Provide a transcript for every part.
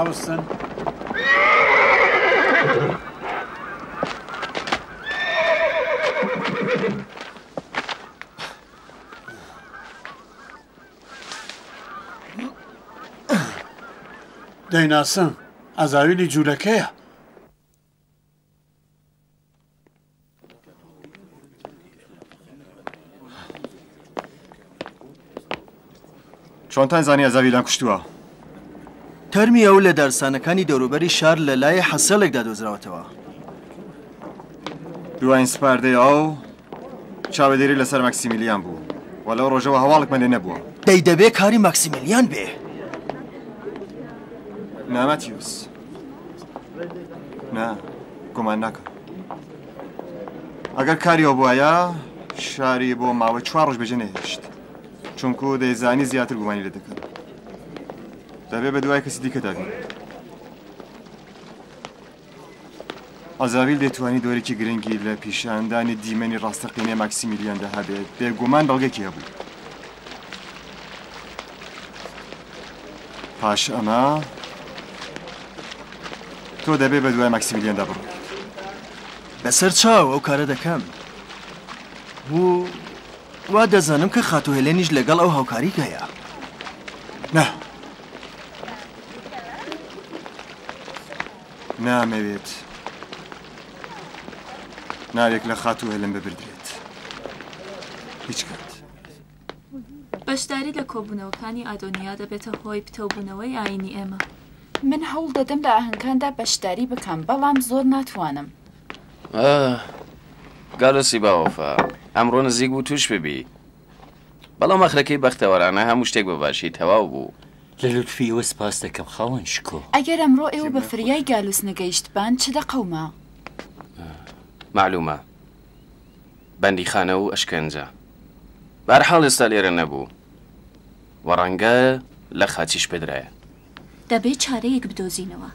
ڕاوەستن. دەیناسم، عەزاویلی جوولەکەیە. چۆنتان زانی ئەزاویلان کوشتووە؟ تەرمی ئەو لە دارستانەکانی دەوروبەری شار لە لای حەسێڵێکدا دۆزراوەتەوە. دواین سپاردەی ئەو چاوەدێری لەسەر ماکسیمیلیان بوو و لەو ڕۆژەوە هەواڵێکمان لێ نەبووە. دەی دەبێ کاری ماکسیمیلیان بێ. نا ماتیوس. نا گومان ناکەم. ئەگەر کاری ئەو بوایە شاری بۆ ماوەی چوار ڕۆژ بەجێ نەهێشت. چونکو دەیزانی زیاتر گومانی لێ دەکەن. دەبێ بە دوای کەسی دیکەدا بین. عەزاویل دەیتوانی دۆرێکی گرنگی لە پیشاندانی دیمەنی ڕاستەقینەی ماکسیمیلیاندا هەبێت، بێگومان بەڵگەکی هەبوو. پاش ئەمە تۆ دەبێ بە دوای ماکسیمیلیاندا بڕۆیت. بەسەر چاو ئەو کارە دەکەم. و وا دەزانم کە خاتوو هێلێنیش لەگەڵ ئەو هاوکاریت هەیە. نا. نامەوێت ناوێک لە خاتوو هێلن ببردرێت. هیچ کات. بەشداری لە کۆبوونەوەکانی ئادۆنیا دەبێتە هۆی پتەوبوونەوەی ئایینی ئێمە. من هەوڵ دەدەم لە ئاهەنگکاندا بەشداری بکەم، بەڵام زۆر ناتوانم. ئاه، گالۆسی باوەفا، ئەمڕۆ نزیک بوو تووش ببی. بەڵام ئاخرەکەی بەختەوەرانە هەموو شتێک بە باشی تەواو بوو. لە لوتفی ئێوە سپاس دەکەم خاوەن شکۆ. ئەگەر ئەمڕۆ ئێوە بە فریای گالوس نەگەیشتبان چ دەقەوما؟ مەعلوومە. بەندیخانە و ئەشکەنجە. بەهەرحاڵ ئێستا لێرە نەبوو و ڕەنگە لە خاچیش بدرایە. دەبێ چارەیەک بدۆزینەوە.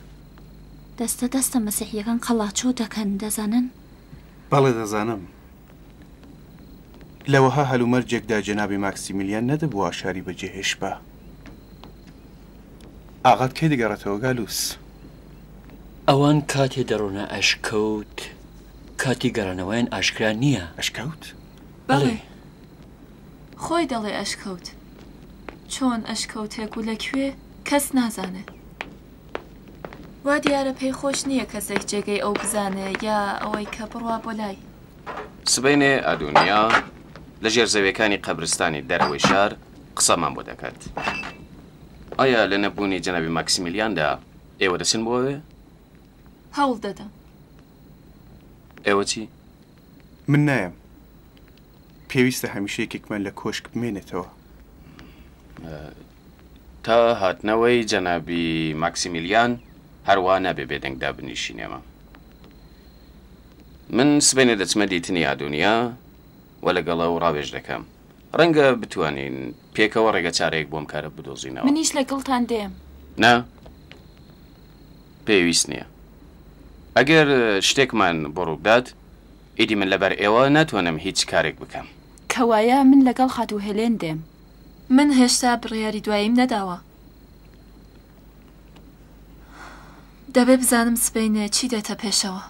دەستە دەستە مەسیحییەکان قەڵاچۆ دەکەن، دەزانن؟ بەڵێ دەزانم. لە وەها هەلومەرجێکدا جەنابی ماکسیمیلیان نەدەبووا شاری بەجێهێشبا. ئاغات کەی دەگەڕێتەوە گالوس؟ ئەوان کاتێ دەڕۆنە ئەشکەوت، کاتی گەڕانەوەیان ئاشکرا نییە. ئەشکەوت؟ بەڵێ. خۆی دەڵێ ئەشکەوت. چۆن ئەشکەوتێک و لە کوێ، کەس نازانێ. وا دیارە پێی خۆش نییە کەسێک جێگەی ئەو بزانێ یا ئەوەی کە بڕوا بۆ لای. سبەینێ ئادونیا لە ژێرزەویەکانی قەبرستانی دەرەوەی شار قسەمان بۆ دەکات. ئایا لە نەبوونی جەنابی ماکسیمیلیاندا ئێوە دەچن بۆ ئەوێ؟ هەوڵ دەدەم. ئێوە چی؟ من نایەم. پێویستە هەمیشە یەکێکمان لە کۆشک بمێنێتەوە. تا هاتنەوەی جەنابی ماکسیمیلیان هەروا نابێ بێدەنگ دابنیشین ئێمە. من سبەینێ دەچمە دیتنی ئادونیا و لەگەڵ ئەو ڕاوێژ دەکەم. ڕەنگە بتوانین پێکەوە ڕێگەچارەیەک بۆ ئەم کارە بدۆزینەوە. منیش لەگەڵتان دێم. نا، پێویست نییە. ئەگەر شتێکمان بۆ ڕووبدات، ئیدی من لەبەر ئێوە ناتوانم هیچ کارێک بکەم. کەوایە من لەگەڵ خاتوو هێلێن دێم. من هێشتا بڕیاری دواییم نەداوە. دەبێ بزانم سبەینێ چی دێتە پێشەوە.